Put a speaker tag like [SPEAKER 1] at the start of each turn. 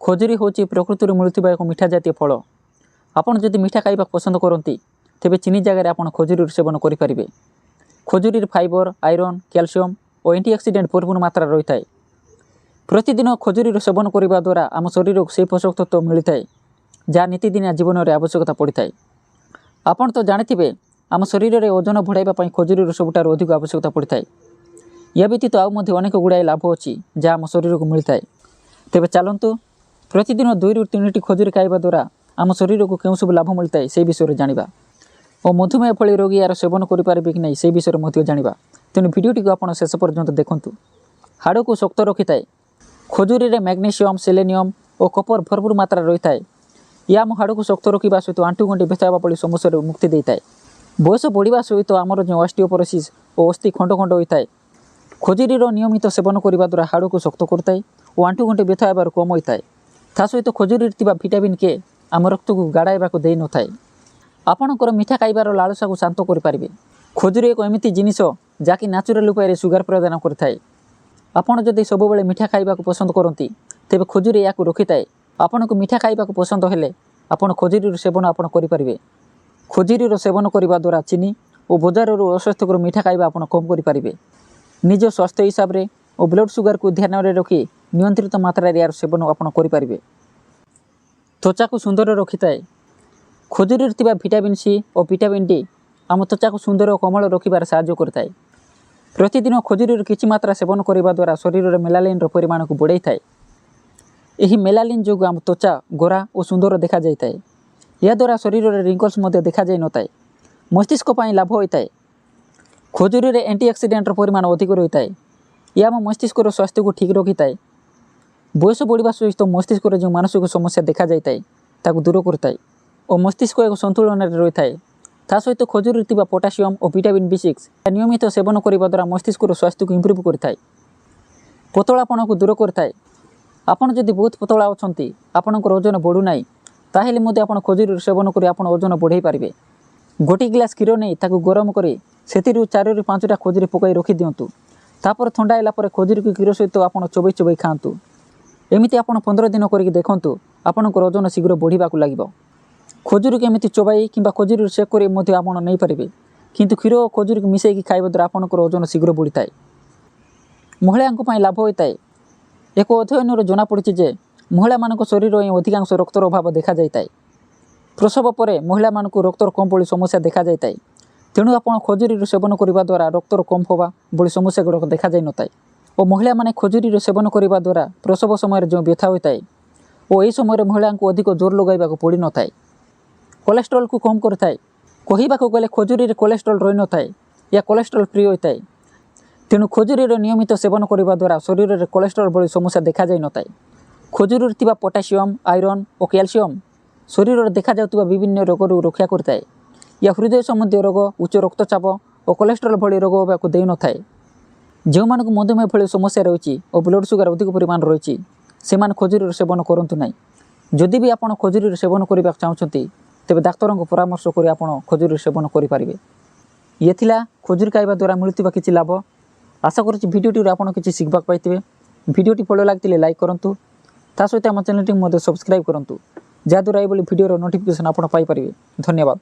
[SPEAKER 1] ଖଜୁରୀ ହେଉଛି ପ୍ରକୃତିରୁ ମିଳୁଥିବା ଏକ ମିଠା ଜାତୀୟ ଫଳ। ଆପଣ ଯଦି ମିଠା ଖାଇବାକୁ ପସନ୍ଦ କରନ୍ତି, ତେବେ ଚିନି ଜାଗାରେ ଆପଣ ଖଜୁରୀର ସେବନ କରିପାରିବେ। ଖଜୁରୀରେ ଫାଇବର, ଆଇରନ୍, କ୍ୟାଲସିୟମ୍ ଓ ଆଣ୍ଟିଅକ୍ସିଡେଣ୍ଟ ଭରପୂର ମାତ୍ରାରେ ରହିଥାଏ। ପ୍ରତିଦିନ ଖଜୁରୀର ସେବନ କରିବା ଦ୍ୱାରା ଆମ ଶରୀରକୁ ସେହି ପୋଷକ ତତ୍ତ୍ୱ ମିଳିଥାଏ, ଯାହା ନିତିଦିନିଆ ଜୀବନରେ ଆବଶ୍ୟକତା ପଡ଼ିଥାଏ। ଆପଣ ତ ଜାଣିଥିବେ, ଆମ ଶରୀରରେ ଓଜନ ବଢ଼ାଇବା ପାଇଁ ଖଜୁରୀର ସବୁଠାରୁ ଅଧିକ ଆବଶ୍ୟକତା ପଡ଼ିଥାଏ। ଏହା ବ୍ୟତୀତ ଆଉ ମଧ୍ୟ ଅନେକ ଗୁଡ଼ାଏ ଲାଭ ଅଛି, ଯାହା ଆମ ଶରୀରକୁ ମିଳିଥାଏ। ତେବେ ଚାଲନ୍ତୁ, ପ୍ରତିଦିନ ଦୁଇରୁ ତିନିଟି ଖଜୁରୀ ଖାଇବା ଦ୍ୱାରା ଆମ ଶରୀରକୁ କେଉଁ ସବୁ ଲାଭ ମିଳିଥାଏ, ସେହି ବିଷୟରେ ଜାଣିବା ଓ ମଧୁମେହ ଭଳି ରୋଗୀ ଏହାର ସେବନ କରିପାରିବେ କି ନାହିଁ, ସେହି ବିଷୟରେ ମଧ୍ୟ ଜାଣିବା। ତେଣୁ ଭିଡ଼ିଓଟିକୁ ଆପଣ ଶେଷ ପର୍ଯ୍ୟନ୍ତ ଦେଖନ୍ତୁ। ହାଡ଼କୁ ଶକ୍ତ ରଖିଥାଏ। ଖଜୁରୀରେ ମ୍ୟାଗ୍ନେସିୟମ୍, ସେଲେନିୟମ୍ ଓ କପର ଭରପୂର ମାତ୍ରାରେ ରହିଥାଏ। ଏହା ଆମ ହାଡ଼କୁ ଶକ୍ତ ରଖିବା ସହିତ ଆଣ୍ଠୁଗଣ୍ଠି ବ୍ୟଥା ହେବା ଭଳି ସମସ୍ୟାରୁ ମୁକ୍ତି ଦେଇଥାଏ। ବୟସ ବଢ଼ିବା ସହିତ ଆମର ଯେଉଁ ଅଷ୍ଟିଓପୋରୋସିସ୍ ଓ ଅସ୍ଥି ଖଣ୍ଡ ଖଣ୍ଡ ହୋଇଥାଏ, ଖଜୁରୀର ନିୟମିତ ସେବନ କରିବା ଦ୍ୱାରା ହାଡ଼କୁ ଶକ୍ତ କରିଥାଏ ଓ ଆଣ୍ଠୁଗଣ୍ଠି ବ୍ୟଥା ହେବାରୁ କମ୍ ହୋଇଥାଏ। ତା ସହିତ ଖଜୁରୀରେ ଥିବା ଭିଟାମିନ୍ କେ ଆମ ରକ୍ତକୁ ଗାଢ଼ା ହେବାକୁ ଦେଇନଥାଏ। ଆପଣଙ୍କର ମିଠା ଖାଇବାର ଲାଳସାକୁ ଶାନ୍ତ କରିପାରିବେ। ଖଜୁରୀ ଏକ ଏମିତି ଜିନିଷ, ଯାହାକି ନ୍ୟାଚୁରାଲ୍ ଉପାୟରେ ସୁଗାର ପ୍ରଦାନ କରିଥାଏ। ଆପଣ ଯଦି ସବୁବେଳେ ମିଠା ଖାଇବାକୁ ପସନ୍ଦ କରନ୍ତି, ତେବେ ଖଜୁରୀ ଏହାକୁ ରୋକିଥାଏ। ଆପଣଙ୍କୁ ମିଠା ଖାଇବାକୁ ପସନ୍ଦ ହେଲେ ଆପଣ ଖଜୁରୀର ସେବନ ଆପଣ କରିପାରିବେ। ଖଜୁରୀର ସେବନ କରିବା ଦ୍ୱାରା ଚିନି ଓ ବଜାରରୁ ଅସ୍ୱାସ୍ଥ୍ୟକର ମିଠା ଖାଇବା ଆପଣ କମ୍ କରିପାରିବେ। ନିଜ ସ୍ୱାସ୍ଥ୍ୟ ହିସାବରେ ଓ ବ୍ଲଡ଼ ସୁଗାରକୁ ଧ୍ୟାନରେ ରଖି ନିୟନ୍ତ୍ରିତ ମାତ୍ରାରେ ଏହାର ସେବନ ଆପଣ କରିପାରିବେ। ତ୍ୱଚାକୁ ସୁନ୍ଦର ରଖିଥାଏ। ଖଜୁରୀରେ ଥିବା ଭିଟାମିନ୍ ସି ଓ ଭିଟାମିନ୍ ଡି ଆମ ତ୍ୱଚାକୁ ସୁନ୍ଦର ଓ କୋମଳ ରଖିବାରେ ସାହାଯ୍ୟ କରିଥାଏ। ପ୍ରତିଦିନ ଖଜୁରୀର କିଛି ମାତ୍ରା ସେବନ କରିବା ଦ୍ୱାରା ଶରୀରରେ ମେଲାନିନ୍ର ପରିମାଣକୁ ବଢ଼ାଇଥାଏ। ଏହି ମେଲାନିନ୍ ଯୋଗୁଁ ଆମ ତ୍ୱଚା ଗୋରା ଓ ସୁନ୍ଦର ଦେଖାଯାଇଥାଏ। ଏହାଦ୍ୱାରା ଶରୀରରେ ରିଙ୍କଲ୍ସ ମଧ୍ୟ ଦେଖାଯାଇନଥାଏ। ମସ୍ତିଷ୍କ ପାଇଁ ଲାଭ ହୋଇଥାଏ। ଖଜୁରୀରେ ଆଣ୍ଟିଅକ୍ସିଡେଣ୍ଟର ପରିମାଣ ଅଧିକ ରହିଥାଏ। ଏହା ଆମ ମସ୍ତିଷ୍କର ସ୍ୱାସ୍ଥ୍ୟକୁ ଠିକ୍ ରଖିଥାଏ। ବୟସ ବଢ଼ିବା ସହିତ ମସ୍ତିଷ୍କରେ ଯେଉଁ ମାନସିକ ସମସ୍ୟା ଦେଖାଯାଇଥାଏ, ତାକୁ ଦୂର କରିଥାଏ ଓ ମସ୍ତିଷ୍କ ଏକ ସନ୍ତୁଳନରେ ରହିଥାଏ। ତା ସହିତ ଖଜୁରୀରେ ଥିବା ପୋଟାସିୟମ୍ ଓ ଭିଟାମିନ୍ ବି6 ନିୟମିତ ସେବନ କରିବା ଦ୍ୱାରା ମସ୍ତିଷ୍କର ସ୍ୱାସ୍ଥ୍ୟକୁ ଇମ୍ପ୍ରୁଭ୍ କରିଥାଏ। ପତଳାପଣକୁ ଦୂର କରିଥାଏ। ଆପଣ ଯଦି ବହୁତ ପତଳା ଅଛନ୍ତି, ଆପଣଙ୍କର ଓଜନ ବଢ଼ୁନାହିଁ, ତାହେଲେ ମଧ୍ୟ ଆପଣ ଖଜୁରୀର ସେବନ କରି ଆପଣ ଓଜନ ବଢ଼ାଇ ପାରିବେ। ଗୋଟିଏ ଗ୍ଲାସ୍ କ୍ଷୀର ନେଇ ତାକୁ ଗରମ କରି ସେଥିରୁ ଚାରିରୁ ପାଞ୍ଚଟା ଖଜୁରୀ ପକାଇ ରଖିଦିଅନ୍ତୁ। ତାପରେ ଥଣ୍ଡା ହେଲା ପରେ ଖଜୁରୀକୁ କ୍ଷୀର ସହିତ ଆପଣ ଚୋବାଇ ଚୋବାଇ ଖାଆନ୍ତୁ। ଏମିତି ଆପଣ 15 ଦିନ କରିକି ଦେଖନ୍ତୁ, ଆପଣଙ୍କର ଓଜନ ଶୀଘ୍ର ବଢ଼ିବାକୁ ଲାଗିବ। ଖଜୁରୀକୁ ଏମିତି ଚୋବାଇ କିମ୍ବା ଖଜୁରୀରୁ ସେକ୍ କରି ମଧ୍ୟ ଆପଣ ନେଇପାରିବେ, କିନ୍ତୁ କ୍ଷୀର ଓ ଖଜୁରୀକୁ ମିଶାଇକି ଖାଇବା ଦ୍ୱାରା ଆପଣଙ୍କର ଓଜନ ଶୀଘ୍ର ବଢ଼ିଥାଏ। ମହିଳାଙ୍କ ପାଇଁ ଲାଭ ହୋଇଥାଏ। ଏକ ଅଧ୍ୟୟନରୁ ଜଣାପଡ଼ିଛି ଯେ ମହିଳାମାନଙ୍କ ଶରୀର ହିଁ ଅଧିକାଂଶ ରକ୍ତର ଅଭାବ ଦେଖାଯାଇଥାଏ। ପ୍ରସବ ପରେ ମହିଳାମାନଙ୍କୁ ରକ୍ତର କମ୍ ଭଳି ସମସ୍ୟା ଦେଖାଯାଇଥାଏ। ତେଣୁ ଆପଣ ଖଜୁରୀର ସେବନ କରିବା ଦ୍ୱାରା ରକ୍ତର କମ୍ ହେବା ଭଳି ସମସ୍ୟା ଗୁଡ଼ିକ ଦେଖାଯାଇନଥାଏ ଓ ମହିଳାମାନେ ଖଜୁରୀର ସେବନ କରିବା ଦ୍ୱାରା ପ୍ରସବ ସମୟରେ ଯେଉଁ ବ୍ୟଥା ହୋଇଥାଏ ଓ ଏହି ସମୟରେ ମହିଳାଙ୍କୁ ଅଧିକ ଜୋର ଲଗାଇବାକୁ ପଡ଼ିନଥାଏ। କୋଲେଷ୍ଟ୍ରଲକୁ କମ୍ କରିଥାଏ। କହିବାକୁ ଗଲେ ଖଜୁରୀରେ କୋଲେଷ୍ଟ୍ରଲ ରହିନଥାଏ। ଏହା କୋଲେଷ୍ଟ୍ରଲ ଫ୍ରି ହୋଇଥାଏ। ତେଣୁ ଖଜୁରୀର ନିୟମିତ ସେବନ କରିବା ଦ୍ୱାରା ଶରୀରରେ କୋଲେଷ୍ଟ୍ରଲ ଭଳି ସମସ୍ୟା ଦେଖାଯାଇନଥାଏ। ଖଜୁରୀରେ ଥିବା ପୋଟାସିୟମ୍, ଆଇରନ୍ ଓ କ୍ୟାଲସିୟମ୍ ଶରୀରରେ ଦେଖାଯାଉଥିବା ବିଭିନ୍ନ ରୋଗରୁ ରକ୍ଷା କରିଥାଏ। ଏହା ହୃଦୟ ସମ୍ବନ୍ଧୀୟ ରୋଗ, ଉଚ୍ଚ ରକ୍ତଚାପ ଓ କୋଲେଷ୍ଟ୍ରଲ ଭଳି ରୋଗ ହେବାକୁ ଦେଇନଥାଏ। ଯେଉଁମାନଙ୍କୁ ମଧୁମେହ ଭଳି ସମସ୍ୟା ରହିଛି ଓ ବ୍ଲଡ଼ ସୁଗାର ଅଧିକ ପରିମାଣ ରହିଛି, ସେମାନେ ଖଜୁରୀର ସେବନ କରନ୍ତୁ ନାହିଁ। ଯଦି ବି ଆପଣ ଖଜୁରୀର ସେବନ କରିବାକୁ ଚାହୁଁଛନ୍ତି, ତେବେ ଡାକ୍ତରଙ୍କ ପରାମର୍ଶ କରି ଆପଣ ଖଜୁରୀର ସେବନ କରିପାରିବେ। ଇଏ ଥିଲା ଖଜୁରୀ ଖାଇବା ଦ୍ୱାରା ମିଳୁଥିବା କିଛି ଲାଭ। ଆଶା କରୁଛି ଭିଡ଼ିଓଟିରୁ ଆପଣ କିଛି ଶିଖିବାକୁ ପାଇଥିବେ। ଭିଡ଼ିଓଟି ଭଲ ଲାଗିଥିଲେ ଲାଇକ୍ କରନ୍ତୁ। ତା ସହିତ ଆମ ଚ୍ୟାନେଲଟିକୁ ମଧ୍ୟ ସବସ୍କ୍ରାଇବ୍ କରନ୍ତୁ, ଯାହାଦ୍ୱାରା ଏଇଭଳି ଭିଡ଼ିଓର ନୋଟିଫିକେସନ୍ ଆପଣ ପାଇପାରିବେ। ଧନ୍ୟବାଦ।